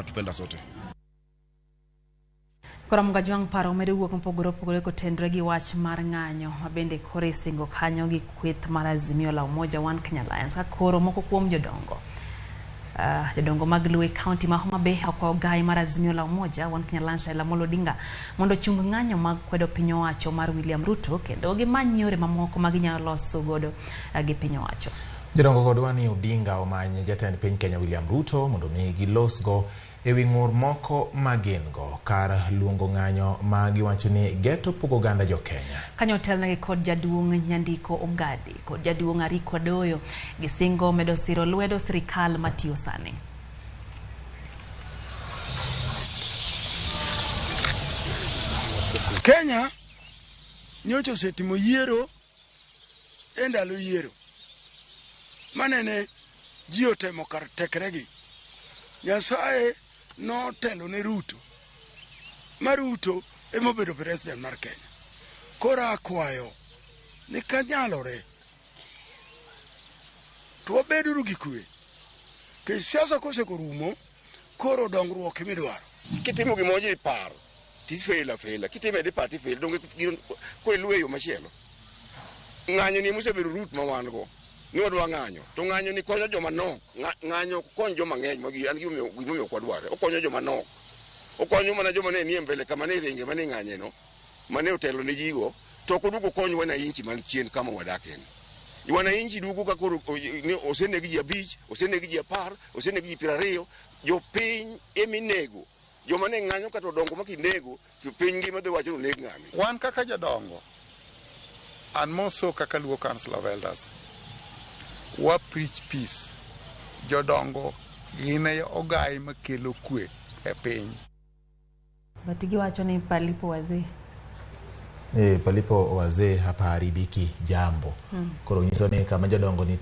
anatupenda sote. Koro Mgajwang' paro medo wuok mopogore opogore kotenore gi wach mar ng'anyo ma bende koro isingo kanyo gi kweth mar Azimio la Umoja One Kenya Alliance ka koro moko kuom jodongo jodongo mag Luo e kaunti ma Homa Bay okwayo gai mar Azimio la Umoja One Kenya Alliance Raila Amolo Odinga mondo ochung ng'anyo mag kwedo piny owacho mar William Ruto kendo gimany yore mamoko ma ginyalo loso godo gi piny owacho. Jodongo go ni Odinga omany jatend piny Kenya William Ruto mondo mi gilosgo ewi ng'ur moko ma gin go kar luongo ng'anyo ma giwacho ni geto pogo oganda jo Kenya. Kanyo otelnegi kod jaduong' Nyandiko Ogadi kod jaduong' Ariko Adoyo gisingo medo siro lwedo sirikal matiyo sani. Kenya nyocha osetimo yiero e ndalo yiero manene ji otemo kar tekregi. Nyasaye notelo ne Ruto ma Ruto ema obedo president mar Kenya. Koro akwayo ni kanyalore to wabeduru gi kwe. Nikech siasa kosekorumo, koro dongruok emidwaro. Kitimo gimoro ji paro tifel afela, kitime dipar tifel, donge koro iluwe yo machielo. Ng'anyo ni emosebedo route ma wan go ni wadwa ng'anyo to ng'anyo ni konyo joma nok. Ng'anyo ok kony joma ng'eny ma an gimomiyo ok wadware. Okonyo joma nok, okonyo mana joma ne nie mbele kama ne ringe mane ng'anye no mane otelo ne jigo, to ok oduogo kony wananchi man chien kama wadaken. Wananchi duogo ka koro ni oseneg ji 5, oseneg ji 10, oseneg ji 20. Jopiny eminego, joma ne ng'anyo kata odongo ma kinego to piny ngima dhi wacho ni oneg ng'ane. Wan kaka jodongo and more so kaka Luo Council of Elders, wa preach peace. Jodongo gin e ogai makelo kwe e piny. But giwacho ni palipo wazee. E, palipo wazee hapaharibiki jambo. Koro nyiso ni kama jodongo nitie.